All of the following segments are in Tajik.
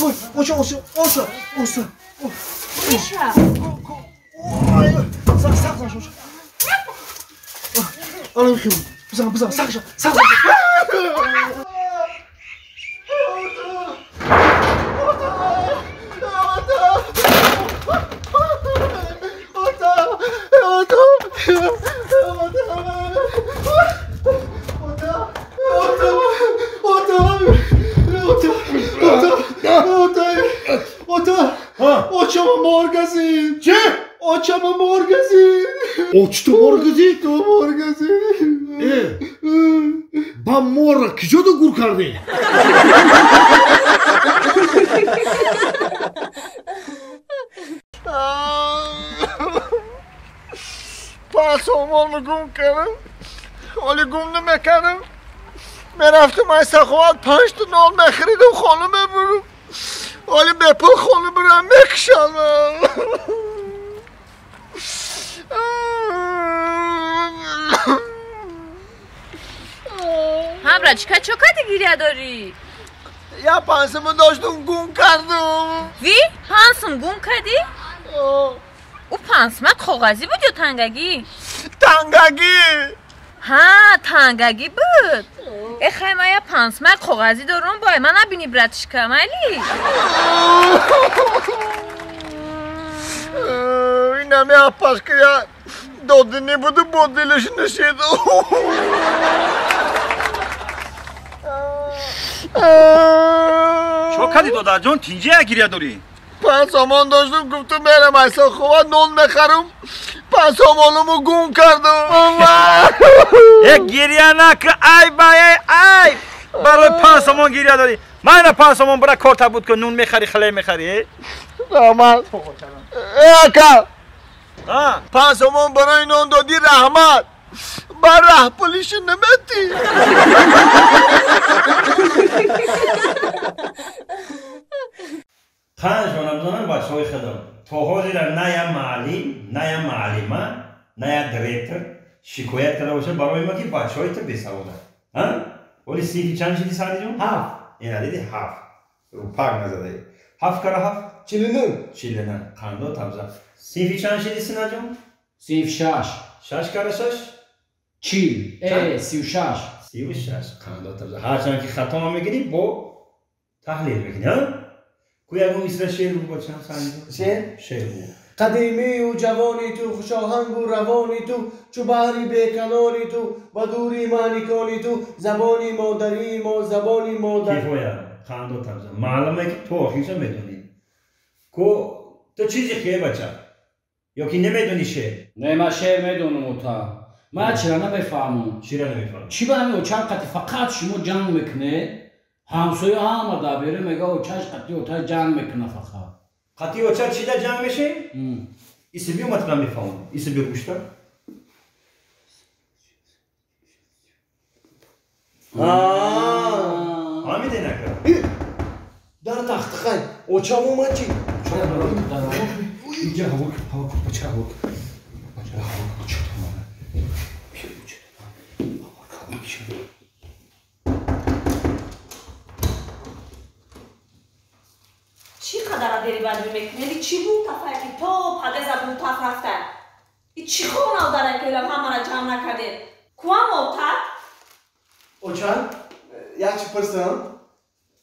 Ой, оша, оша, оша, оша. Миша. Сақ, сақ, оша. Алам хим. Бизан, бизан, сақ, сақ. Очама моргази. Чӣ? Очама моргази. Очту моргази? Ту моргази. Э, ба морра киҷода гур кардӣ? Панҷ сомонро гум кардам. Ҳоли гум намекардам. Мерафтам ай Саховат панҷта нон мехаридам, хона мебурам. Ҳоли бепул хона бурам мекушам. Ҳа, брачка, чо кади гиря дорӣ? Я панҷсумон доштум, гум кардум. Ви? Панҷсум гум кардӣ? Ӯ панҷсума коғазӣ буд ё тангагӣ? Тангагӣ. Ҳа, тангагӣ буд. Э, хай, ман я панҷсумаи коғазӣ дорум, бой ман набинӣ, братишка, майли? Инами апашка я додинӣ буду, бо дилаш нашид. Чо кардӣ, додарҷон, тинҷия гиря дорӣ? Панҷ сомон доштум, гуфтум мерам ай Саховат нон мехарам. Панҷ сомонуму гум кардум. Э, гиря нака, ай ба ай ай! Барои 5 сомон гиря дорӣ? Ман ина 5 сомон бара корта буд ку, нун мехарӣ, хлеб мехарӣ. Э? Раҳмат. Э, ака. А? 5 сомон барои нон додӣ, раҳмат. Бар раҳпулишу наметӣ. Панҷ рамазонам бачаҳои худам то ҳозира на я муаллим, на я муаллима, на я директор шикоят карда бошад барои ма, ки бачаҳои ту бесаводанд. Оли синфи чанд шиди, Саъдиҷон? Ҳафт. Ина диди, ҳафт пак назадаи. Ҳафт кара ҳафт? 49. 49. Қандо табза. Синфи чанд шиди, Синаҷон? Синф шаш. Шаш кара шаш? 40, э, 36. 36. Қандо табза. Ҳарчанд ки хатома мегирӣ, бо таҳлил мекунӣ. Ку ягон мисра шеър бу, бачам, Саъдиҷон. Шеър? Шеър бу. Қадимию ҷавони ту, хушоҳангу равони ту, чу баҳри беканони ту, ба дури маъникони ту, забони модарии мо, забони модар. Кифоя, қандо табза. Маълуме, ки ту охирша медонӣ. Ку ту чизи хе, бача, ё ки намедонӣ шеър? Не, ман шеър медонам, ота. Ман чира намефаҳмам. Чира намефаҳмӣ? Чӣ ба ҳамин очам қати фақат шумо ҷанг мекунед? Ҳамсоя ҳама дар берун мега, очаш қати ота ҷанг мекуна фақат. Қати оча чида ҷанг мешем? Иси биё, матра мефаҳмам. Иси биё, гӯшта. Фаҳмиде нака? Дар тахтихай очам омад чӣ? Инҷа ҳаво, ҳаво, бача, ҳаво, бача, ҳаво. Чӣ? Чӣ қадара дери бадбӣ мекунед? Чӣ буд тафае, ки то падеза бутаф рафта? И чӣ хонав дара, ки олам ҳамара ҷамъ накардед? Куам отат? Оча, як чӣ пурсам?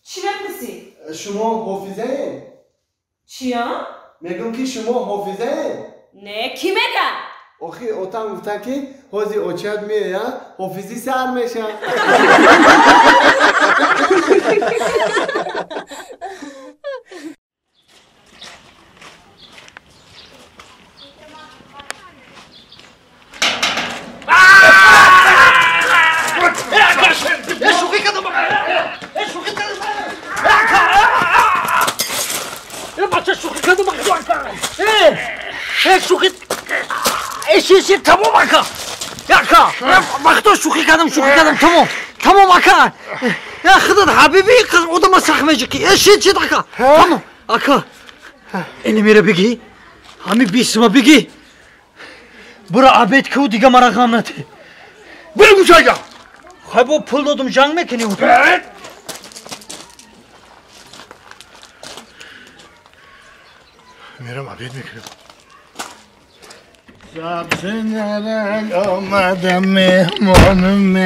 Чӣ мепурсӣ? Шумо ҳофизаед? Чия? Мегӯм, ки шумо ҳофизаед? Не, кӣ мега? Охи отам гуфта, ки ҳозир очат меояд, ҳофизӣ сар мешавад. Шӯхӣ кардам, шӯхӣ кардам, бача, шӯхӣ кардам, шӯхӣ. Ши, тамом, ака, ака, вақто шӯхӣ кардам, шӯхӣ кардам, тамом, тамом, ака. Худат ҳабиби одама сахт меҷи, ки шид, шид, ака, тамом, ака. Инамира бигӣ, ҳами 20 сума бигӣ, бура обед ку, дига мара ғам нате. Биру гӯшага. Хай, бо пул додум, ҷанг мекунӣ? Мерам обед мекунам. Сабзи нарак омадам меҳмонум,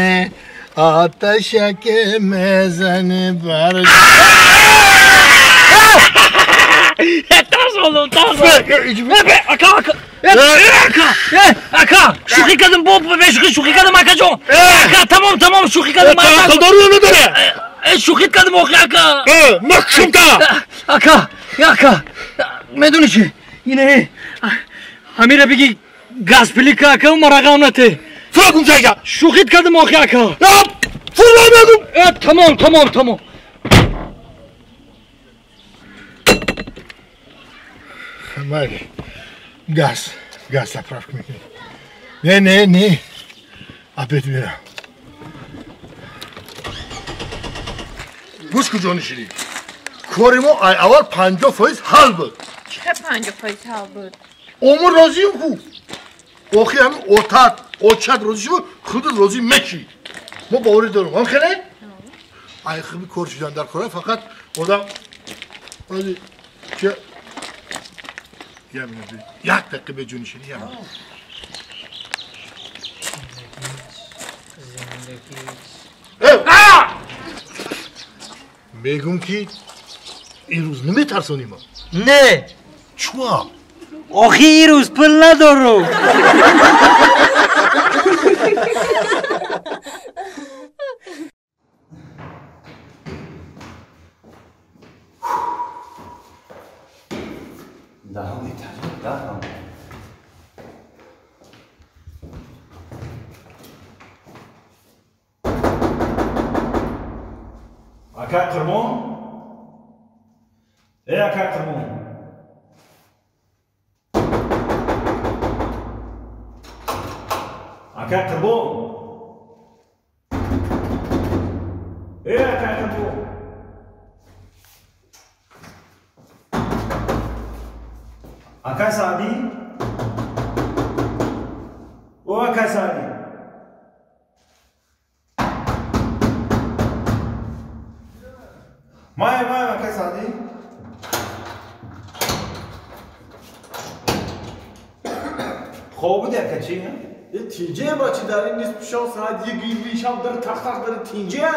оташаке мезани бар. Тарсондам, тарсондам. Ака, ака, ака, ака, шӯхӣ кардам, бо бешӯхӣ шӯхӣ кардам, акаҷон. Ака, тамом, тамом, шӯхӣ кардам. Ақлдору надоре. Шӯхӣ кардам, охи, ака. Макшум та. Ака, ака, медонӣ чи? Ине, ҳамира биги газпилика, ака, марағам нате. Фура гум шайга. Шӯхӣ кардам, охи, ака. Фура мегум. Тамом, тамом, тамом. Майли, газ, газ заправка мекунем. Не, не, не, обед мерам. Гӯш куҷо нишинӣ? Кори мо ай аввал 50% ҳал буд. Чӣ хел 50% ҳал буд? Омон розием ку. Охи ҳамин отат, очат розӣ шуд, худат розӣ мешӣ. Мо боварӣ дорем. Ҳам хеле? Ай хуби кор шудан дар кора фақат одам че як дақиқа беҷо нишинӣ, як. Мегум ки имрӯз наметарсонӣ ма? Не. Чуа? Охи имрӯз пул надорум. Даҳам. Ака Қурбон? Э, ака Қурбон. Ака Қурбон. Э, ака Қурбон. Ака Саъдӣ? О, ака Саъдӣ. Мая, мая, ака Саъдӣ. Хоб буди, ака чӣ? Тинҷе бачи дар ин нисфи шом соат 1 шаб дар тақ-тақ дар тинҷе.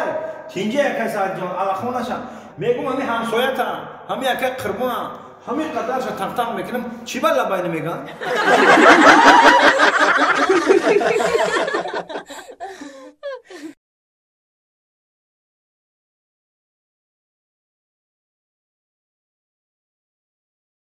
Тинҷе, ака Саъдиҷон, аллахо нашам. Мегум ҳами ҳамсоятам, ҳами ака Қурбонам. Ҳамин қадарша тақ-тақ мекунам, чӣ ба лабай намеган?